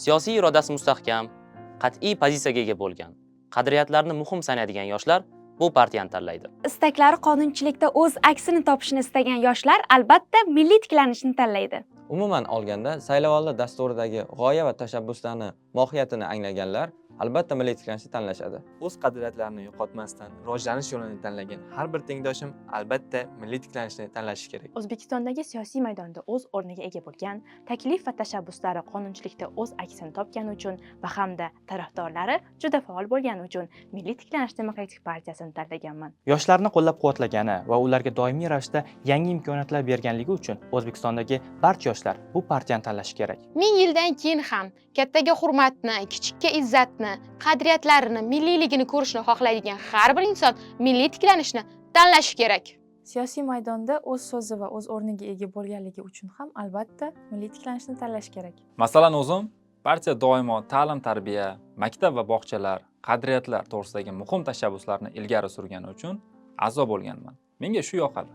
Siyosiy irodasi mustahkam, qat'iy pozitsiyaga ega bo'lgan, qadriyatlarni muhim sanaydigan yoshlar bu partiyani tanlaydi. Istaklari qonunchilikda o'z aksini topishini istagan yoshlar, albatta, Milliy tiklanishni tanlaydi. Umuman olganda, saylovoldi dasturidagi g'oya va tashabbuslarni mohiyatini anglaganlar, albatta, Milliy tiklanishni tanlashadi. O'z qadriyatlarini yo'qotmasdan rivojlanish yo'lini tanlagan har bir tengdoshim, albatta, Milliy tiklanishni tanlashi kerak. O'zbekistondagi siyosiy maydonda o'z o'rniga ega bo'lgan, taklif va tashabbuslari qonunchilikda o'z aksini topgani uchun va hamda tarafdorlari juda faol bo'lgani uchun Milliy tiklanish demokratik partiyasini tanlaganman. Yoshlarni qo'llab-quvvatlagani va ularga doimiy ravishda yangi imkoniyatlar berganligi uchun O'zbekistondagi barcha yoshlar bu partiyani tanlashi kerak. 1000 yildan keyin ham kattaga hurmatni, kichikka izzatni, qadriyatlarini, milliyligini ko'rishni xohlaydigan har bir inson Milliy tiklanishni tanlashi kerak. Siyosiy maydonda o'z so'zi va o'z o'rniga ega bo'lganligi uchun ham, albatta, Milliy tiklanishni tanlash kerak. Masalan, o'zim partiya doimo ta'lim tarbiya, maktab va bog'chalar, qadriyatlar to'g'risidagi muhim tashabbuslarni ilgari surgani uchun a'zo bo'lganman. Menga shu yoqadi.